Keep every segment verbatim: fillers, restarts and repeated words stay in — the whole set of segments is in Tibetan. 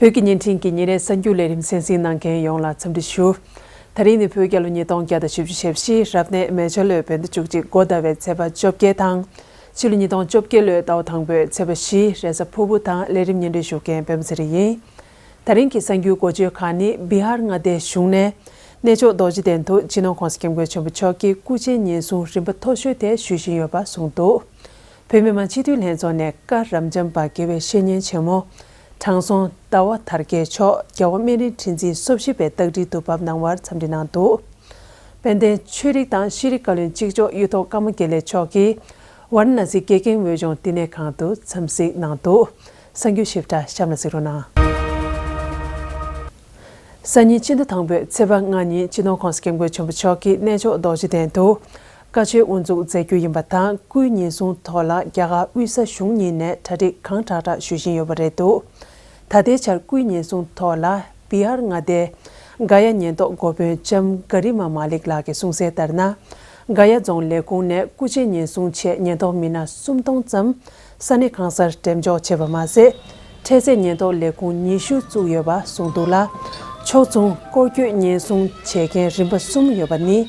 བོད་ཀྱི་བརྙན་འཕྲིན་གྱི་ཉིན་རེའི་གསར་འགྱུར་ལས་རིམ་གསན་གཟིགས་གནང་མཁན་ཡོངས་ལ་འཚམས་འདྲི་ཞུ། ད་རིང་ནི་བོད་རྒྱལ་ལོ་ཉིས་སྟོང་བརྒྱ་དང་བཞི་བཅུ་ཞེ་བཞི་རབ་གནས་མེ་བྱ་ལོའི་བོད་ཟླ་བཅུ་གཅིག་འགོ་ཟླ་བའི་ཚེས་པ་བཅོ་བརྒྱད་དང་། ཕྱི་ལོ་ཉིས་སྟོང་བཅོ་བརྒྱད་ལོའི་ཟླ་བ་དང་པོའི་ཚེས་པ་བཞི་རེས་གཟའ་ཕུར་བུ་དང་། ལས་རིམ་སྙན་སྒྲོན་ཞུ་མཁན་པད་མ་ཚེ་རིང་ཡིན། ད་རིང་གི་གསར་འགྱུར་འགོ་བརྗོད་ཁག་ནི། བི་ཧར་མངའ་སྡེའི་གཞུང་ནས་གནས་མཆོག་རྡོ་རྗེ་གདན་དུ་སྤྱི་ནོར་༸གོང་ས་༸སྐྱབས་མགོན་ཆེན་པོ་མཆོག་གི་སྐུ་ཕྱྭའི་ཉེན་སྲུང་རིམ་པ་མཐོ་ཤོས་དེ་ཞུ་བཞིན་ཡོད་པ་གསུངས་འདུག་བོད་མི་མང་སྤྱི་འཐུས་ལྷན་ཚོགས་ནས་བཀའ་རབ་འབྱམས་པ་དགེ་བའི་བཤེས་གཉེན་ཆེན་མོ་དྲང་སྲོང་ཟླ་བ་དར་རྒྱས་མཆོག་རྒྱལ་བ་སྨན་རི་ཁྲི་འཛིན་སོ་བཞི་པའི་རྟ་མགྲིན་དུ་བབས་གནང་བར་འཚམས་འདྲི་གནང་འདུག་དཔལ་ལྡན་ཆོས་རིག་དང་ཤེས་རིག་བཀའ་བློན་གཅིག་ལྕོགས་གཡུ་ཐོག་ཀརྨ་དགེ་ལེགས་མཆོག་གིས་ཝཱ་ར་ཎ་སི་དགེ་རྒན་འོས་སྦྱོང་བསྟི་གནས་ཁང་དུ་འཚམས་གཟིགས་གནང་འདུག་གསར་འགྱུར་ཞིབ་ཕྲ་གཤམ་ལ་གཟིགས་རོགས་གནང་། སང་ཉིན་སྤྱི་ཟླ་དང་པོའི་ཚེས་པ་ལྔ་ཉིན་སྤྱི་ནོར་༸གོང་ས་༸སྐྱབས་མགོན་ཆེན་པོ་མཆོག་གིས་གནས་མཆོག་རྡོ་རྗེ་གདན་དུ་བཀའ་ཆོས་དབུ་འཛུགས་མཛད་རྒྱུ་ཡིན་པ་དང་། སྐུའི་ཉེན་སྲུང་ཐོག་ལ་རྒྱ་གར་དབུས་ས་གཞུང་གཉིས་ནས་གྲ་སྒྲིག་གང་དྲག་དྲག་ཞུ་བཞིན་ཡོད་པ་རེད་འདུག་ད་ལྟའི་ཆར་སྐུའི་ཉེན་སྲུང་ཐོག་ལ་བི་ཧར་མངའ་སྡེའི་ག་ཡ་ཉེན་རྟོག་འགོ་དཔོན་ལྕམ་ག་རི་མ་མ་ལིག་ལགས་ཀྱིས་གསུངས་གསལ་ལྟར་ན། ག་ཡ་རྫོང་ལས་ཁུངས་ནས་སྐུ་མཆེད་ཉེན་སྲུང་ཆེད་ཉེན་རྟོག་མི་སྣ་སུམ་སྟོང་ཙམ་ས་གནས་གང་སར་འགྲེམས་འཇོག་བྱས་པ་མ་ཟད། འཕྲལ་སེལ་ཉེན་རྟོག་ལས་ཁུངས་ཉི་ཤུ་བཙུགས་ཡོད་པ་གསུངས་འདུག་ལ། ཕྱོགས་མཚུངས་སྐོར་སྐྱོད་ཉེན་སྲུང་བྱེད་མཁན་རིམ་པ་གསུམ་ཡོད་པ་ནི།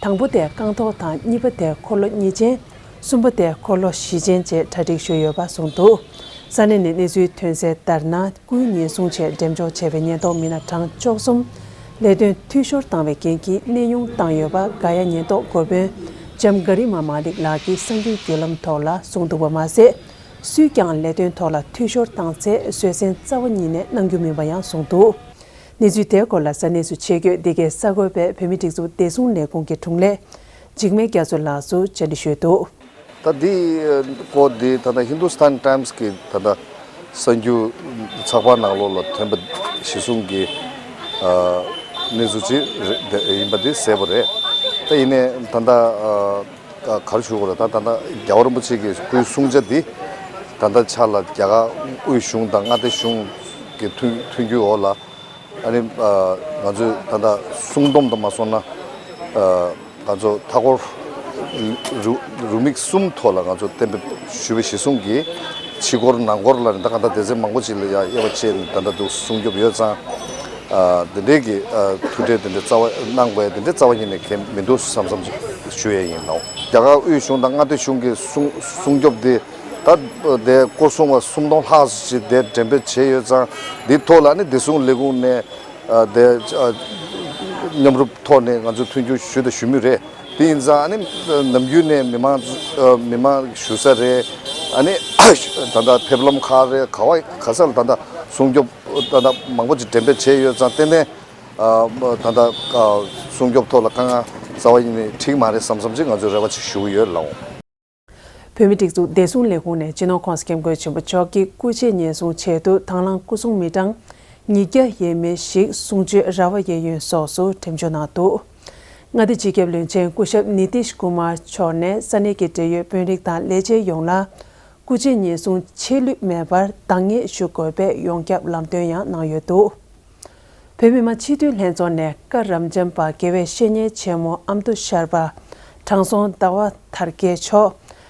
དང་པོ་དེ་རྐང་ཐོག་དང་། གཉིས་པ་དེ་འཁོར་ལོ་གཉིས་ཅན། གསུམ་པ་དེ་འཁོར་ལོ་བཞི་ཅན་བཅས་གྲ་སྒྲིག་ཞུས་ཡོད་པ་གསུངས་འདུག་ས་གནས་ནས་གནས་ཚུལ་ཐོན་གསལ་ལྟར་ན། སྐུའི་ཉེན་སྲུང་ཆེད་འགྲེམས་འཇོག་བྱས་པའི་ཉེན་རྟོག་མི་སྣ་གྲངས་བཅུ་གསུམ་ལས་དོན་འཐུས་ཤོར་བཏང་བའི་རྐྱེན་གྱིས་གནས་དབྱུང་བཏང་ཡོད་པ་ག་ཡ་ཉེན་རྟོག་འགོ་དཔོན་ལྕམ་ག་རི་མ་མ་ལིག་ལགས་ཀྱིས་གསར་འགྱུར་བརྒྱུད་ལམ་ཐོག་ལ་གསུངས་འདུག་པ་མ་ཟད། སུས་ཀྱང་ལས་དོན་ཐོག་ལ་འཐུས་ཤོར་བཏང་ཚེ་བཟོད་བསྲན་རྩ་བ་ཉིད་ནས་གནང་རྒྱུ་མིན་པ་ཡང་གསུངས་འདུག་གནས་ཚུལ་དེའི་སྐོར་ལ་ས་གནས་སུ་ཆེད་བསྐྱོད་འདི་གའི་གསར་འགོད་པས་བོད་མིའི་སྒྲིག་འཛུགས་བདེ་སྲུང་ལས་ཁུངས་ཀྱི་དྲུང་ལས་འཇིགས་མེད་རྒྱ་མཚོ་ལགས་སུ་བཅར་འདྲི་ཞུས་འདུག་ད་འདི་སྐོར་འདི་ད་ལྟ་ཧིན་དུ་སི་ཐན་ཊའིམ་སི་གི་ད་ལྟ་གསར་འགྱུར་ཚགས་པར་ནང་ལོགས་ལ་ཐོན་པ་གཞིར་བཟུང་གི་ཨ་གནས་ཚུལ་ཅིག་རེད། དེ་ཡིན་པ་འདི་གསལ་པོ་རེད། ད་ཡིན་ནའི་ད་ལྟ་ཨ་ག་རེ་ཞུ་དགོས་རེད། ད་ད་ལྟ་རྒྱལ་བ་རིན་པོ་ཆེ་གི་སྐུའི་གསུང་ཆ་འདི་ད་ལྟ་ཆ་ལ་རྒྱ་གར་དབུས་གཞུང་དང་མངའ་སྡེ་གཞུང་གི་མཐུན་མཐུན་འགྱུར་འོག་ལ། ཨ་ནི་ཨ་ང་ཚོས་ད་ལྟ་སྲུང་སྡོམ་དུ་མ་སོང་ན་ཨ་ང་ཚོ་མཐའ་འཁོར་རུ་རུ་མིག་གསུམ་ཐོག་ལ་ང་ཚོ་གཏན་འབེབས་ཞུས་པ་གཞིར་བཟུང་གིས་ཕྱི་འཁོར་ནང་འཁོར་ལ་ད་ག་ད་སྡེ་ཚན་མང་པོ་ཅིག་ལ་ཡང་དབྱེ་བ་ཕྱེ་ནས་ད་ལྟ་འདུག་སྲུང་སྐྱོབ་ཡོད་ཙང་། ཨ་དེ་འདྲའི་གི་ཨ་ཐུགས་ཁྲལ་དེ་འདྲ་རྩ་བ་གནང་དགོས་ཡ་དེ་འདྲ་རྩ་བ་ཉིད་ནས་གལ་མི་འདུག་བསམ་བསམ་ཅིག་ཞུ་ཡ་ཡིན་ནོ། རྒྱ་གར་དབུས་གཞུང་དང་མངའ་སྡེ་གཞུང་གི་སྲུང་སྲུང་སྐྱོབ་དེ། ད་དེ་སྐོར་སྲུང་བ་སུམ་སྟོང་ལྷག་ཅིག་དེ་འགྲེམས་སྤེལ་བྱས་ཡོད་ཙང་། འདི་ཐོག་ལ་ནི་བདེ་སྲུང་ལས་ཁུངས་ནས་ཨ་དེ་ཨ་མཉམ་རུབ་ཐོག་ནས་ང་ཚོས་མཐུན་འགྱུར་ཞུས་དང་ཞུ་མུས་རེད། དེ་ཡིན་ཙང་ཨ་ནི་ནམ་རྒྱུན་ནས་མི་མང་ཨ་མི་མང་བཞུགས་ས་རེད། ཨ་ནི་ད་ལྟ་ཕེབས་ལམ་ཁག་རེད། ག་བ་ག་ས་ལ་ད་ལྟ་སྲུང་སྐྱོབ་ད་ལྟ་མང་པོ་ཅིག་འགྲེམས་སྤེལ་བྱས་ཡོད་ཙང་། ཏན་ཏན་ཨ་ད་ལྟ་ཨ་སྲུང་སྐྱོབ་ཐོག་ལ་དཀའ་ངལ་རྩ་བ་ཉིད་ནས་འཕྲད་མ་རེད་བསམ་བསམ་ཅིག་ང་ཚོས་རེ་བ་ཅིག་ཞུ་གི་ཡོད་ལགས། བོད་མིའི་སྒྲིག་འཛུགས་བདེ་སྲུང་ལས་ཁུངས་ནས་སྤྱི་ནོར་༸གོང་ས་༸སྐྱབས་མགོན་ཆེན་པོ་མཆོག་གི་སྐུ་ཕྱྭའི་ཉེན་སྲུང་ཆེད་དུ་དང་བླངས་སྐུ་སྲུང་མི་གྲངས་ཉིས་བརྒྱ་ཡས་མས་ཤིག་གསུང་ཆོས་ར་བ་གཡས་གཡོན་སོགས་སུ་འགྲེམས་འཇོག་གནང་འདུག་མངའ་སྡེ་སྤྱི་ཁྱབ་བློན་ཆེན་སྐུ་ཞབས་ནི་ཏིཤ་ཀུ་མར་མཆོག་ནས་ས་གནས་ཀྱི་འབྲེལ་ཡོད་དཔོན་རིགས་དང་ལས་བྱེད་ཡོངས་ལ་སྐུ་ཕྱྭའི་ཉེན་སྲུང་ཆད་ལུས་མེད་པར་འདང་ངེས་ཞུ་དགོས་པའི་ཡོངས་ཁྱབ་ལམ་སྟོན་ཡང་གནང་ཡོད་འདུག་བོད་མི་མང་སྤྱི་འཐུས་ལྷན་ཚོགས་ནས་བཀའ་རབ་འབྱམས་པ་དགེ་བའི་བཤེས་གཉེན་ཆེན་མོ་ཨ་མདོ་ཤར་པ་དྲང་སྲོང་ཟླ་བ་དར་རྒྱས་མཆོག་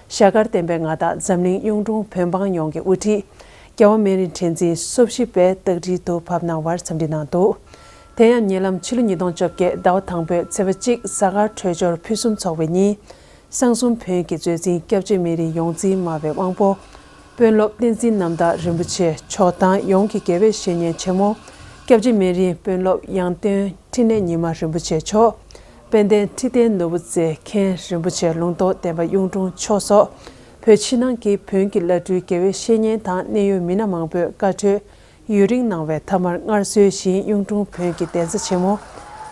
ཞྭ་དཀར་བསྟན་པའི་མངའ་བདག་འཛམ་གླིང་གཡུང་དྲུང་བོན་འབངས་ཡོངས་ཀྱི་དབུ་ཁྲིད་རྒྱལ་བ་སྨན་རི་ཁྲི་འཛིན་སོ་བཞི་པའི་རྟ་མགྲིན་དུ་བབས་གནང་བར་འཚམས་འདྲི་གནང་འདུག་དེ་ཡང་ཉེ་ལམ་ཕྱི་ལོ་ཉིས་སྟོང་བཅོ་བརྒྱད་ཟླ་བ་དང་པོའི་ཚེས་པ་གཅིག་གཟའ་སྐར་འཕྲོད་སྦྱོར་ཕུན་སུམ་ཚོགས་པའི་ཉིན། གསང་གསུམ་བོན་གྱི་མཛོད་འཛིན་སྐྱབས་རྗེ་སྨན་རིའི་ཡོངས་འཛིན་སྨྲ་བའི་དབང་པོ། དཔོན་སློབ་བསྟན་འཛིན་རྣམ་དག་རིན་པོ་ཆེ་མཆོག་དང་ཡོངས་ཀྱི་དགེ་བའི་བཤེས་གཉེན་ཆེན་མོ། སྐྱབས་རྗེ་སྨན་རིའི་དཔོན་སློབ་ཡང་སྟོན་འཕྲིན་ལས་ཉི་མ་རིན་པོ་ཆེ་མཆོག་དཔལ་ལྡན་ཁྲི་བརྟན་ནོར་བུ་རྩེའི་མཁན་རིན་པོ་ཆེ་ལུང་རྟོགས་བསྟན་པ་གཡུང་དྲུང་མཆོག་སོགས། བོད་ཕྱི་ནང་གི་བོན་གྱི་བླ་སྤྲུལ་དགེ་བའི་བཤེས་གཉེན་དང་གནད་ཡོད་མི་སྣ་མང་པོས་བཀའ་འཁྲོལ་ཡུན་རིང་གནང་བའི་མཐའ་མར། སྔར་སྲོལ་བཞིན་གཡུང་དྲུང་བོན་གྱི་གདན་ས་ཆེན་མོ།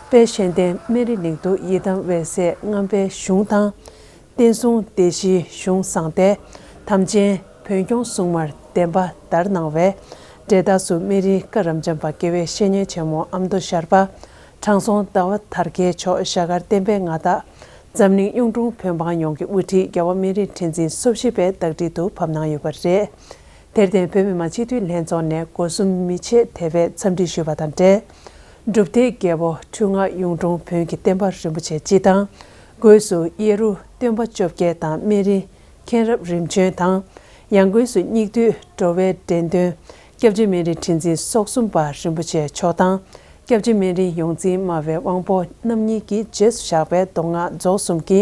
དཔལ་གཞལ་ལྡན་སྨན་རི་གླིང་དུ་ཡི་དམ་འོད་གསལ་རྔམ་པའི་གཞུང་དང་། བསྟན་སྲུང་སྡེ་བཞིའི་གཞུང་བསྲངས་ཏེ། དམ་ཅན་བོན་སྐྱོང་སྲུང་མར་བདེན་པ་བདར་གནང་བས། འབྲས་རྟགས་སུ་སྨན་རིའི་བཀའ་རབ་འབྱམས་པ་དགེ་བའི་བཤེས་གཉེན་ཆེན་མོ་ཨ་མདོ་ཤར་པ། དྲང་སྲོང་ཟླ་བ་དར་རྒྱས་མཆོག་ཞྭ་དཀར་བསྟན་པའི་མངའ་བདག་འཛམ་གླིང་གཡུང་དྲུང་བོན་འབངས་ཡོངས་ཀྱི་དབུ་ཁྲིད་རྒྱལ་བ་སྨན་རི་ཁྲི་འཛིན་སོ་བཞི་པའི་རྟ་མགྲིན་དུ་བབས་གནང་ཡོད་པ་རེད། དེར་བརྟེན་བོད་མི་མང་སྤྱི་འཐུས་ལྷན་ཚོགས་ནས་སྒོ་གསུམ་མི་ཕྱེད་དེ་བས་འཚམས་འདྲི་ཞུས་པ་དང་འབྲེལ། སྒྲུབ་སྡེའི་རྒྱལ་པོ་འཕྲུལ་ངག་གཡུང་དྲུང་བོན་གྱི་བསྟན་པ་རིན་པོ་ཆེ་སྤྱི་དང་། སྒོས་སུ་གཡས་རུ་སྟོན་པ་བཅོ་བརྒྱད་དང་སྨན་རིའི་མཁན་རབས་རིམ་བྱོན་དང་། ཡང་སྒོས་སུ་སྙིགས་དུས་འགྲོ་བའི་འདྲེན་སྟོན་ སྐྱབས་རྗེ་སྨན་རིའི་ཁྲི་འཛིན་སོག་གསུམ་པ་རིན་པོ་ཆེ་མཆོག་དང་། སྐྱབས་རྗེ་སྨན་རིའི་ཡོངས་འཛིན་སྨྲ་བའི་དབང་པོ་རྣམ་གཉིས་ཀྱིས་རྗེས་སུ་བཞག་པའི་མདོ་སྔགས་རྫོགས་གསུམ་གྱི་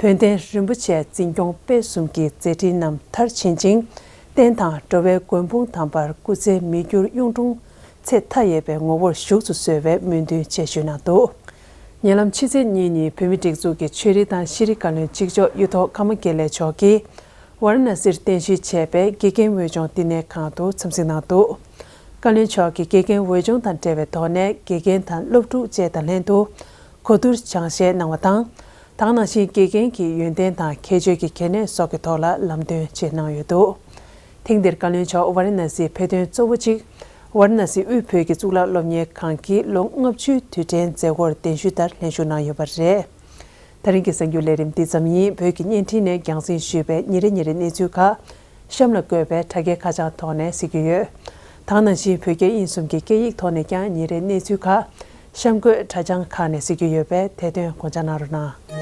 བོན་བསྟན་རིན་པོ་ཆེ་འཛིན་སྐྱོང་སྤེལ་གསུམ་གྱི་མཛད་འཕྲིན་རྣམས་མཐར་ཕྱིན་ཅིང་། བསྟན་དང་འགྲོ་བའི་མགོན་དཔུང་དམ་པར་སྐུ་ཚེ་མི་འགྱུར་གཡུང་དྲུང་ཚེ་མཐའ་ཡས་པའི་ངོ་བོར་བཞུགས་སུ་གསོལ་བའི་སྨོན་འདུན་ཆེ་ཞུས་གནང་འདུག་ཉེ་ལམ་ཕྱི་ཚེས་གཉིས་ཉིན་བོད་མིའི་སྒྲིག་འཛུགས་ཀྱི་ཆོས་རིག་དང་ཤེས་རིག་བཀའ་བློན་གཅིག་ལྕོགས་གཡུ་ཐོག་ཀརྨ་དགེ་ལེགས་མཆོག་གིས། ཝཱ་ར་ཎ་སིར་རྟེན་གཞི་བྱས་པའི་དགེ་རྒན་འོས་སྦྱོང་བསྟི་གནས་ཁང་དུ་འཚམས་གཟིགས་གནང་འདུག་བཀའ་བློན་མཆོག་གིས་དགེ་རྒན་འོས་སྦྱོང་དང་འབྲེལ་བའི་ཐོག་ནས་དགེ་རྒན་དང་སློབ་ཕྲུག་བཅས་དང་ལྷན་དུ་གོ་བསྡུར་སྦྱང་བཤད་གནང་བ་དང་། དེ་ནང་བཞིན་དགེ་རྒན་གྱི་ཡོན་ཏན་དང་ཁྱད་ཆོས་ཀྱི་གལ་གནད་སོགས་ཀྱི་ཐོག་ལ་ལམ་སྟོན་བཅས་གནང་ཡོད་འདུག་ཐེངས་འདིར་བཀའ་བློན་མཆོག་ཝཱ་ར་ཎ་སིའི་ཕེབས་ཐོན་གཙོ་བོ་གཅིག་ཝཱ་ར་ཎ་སི་དབུས་བོད་ཀྱི་གཙུག་ལག་སློབ་གཉེར་ཁང་གི་ལོ་ལྔ་བཅུའི་དུས་དྲན་མཛད་སྒོར་གདན་ཞུས་ལྟར་ལྷན་ཞུགས་གནང་ཡོད་པ་རེད། ད་རིང་གི་གསར་འགྱུར་ལས་རིམ་འདི་ཙམ་ཡིན། བོད་ཀྱི་བརྙན་འཕྲིན་ནས་རྒྱང་སྲིང་ཞུས་པའི་ཉིན་རེ་ཉིན་རེ་གནས་ཚུལ་ཁག་གཤམ་ལ་བཀོད་པའི་དྲ་རྒྱའི་ཁ་བྱང་ཐོག་ནས་གཟིགས་རྒྱུ་ཡོད། དེ་ནང་བཞིན་བོད་རྒྱ་དབྱིན་གསུམ་གྱི་སྐད་ཡིག་ཐོག་ནས་ཀྱང་ཉིན་རེའི་གནས་ཚུལ་ཁག་གཤམ་འཁོད་དྲ་བྱང་ཁག་ནས་གཟིགས་རྒྱུ་ཡོད་པས་དེ་དོན་དགོངས་འཇགས་གནང་རོགས་གནང་།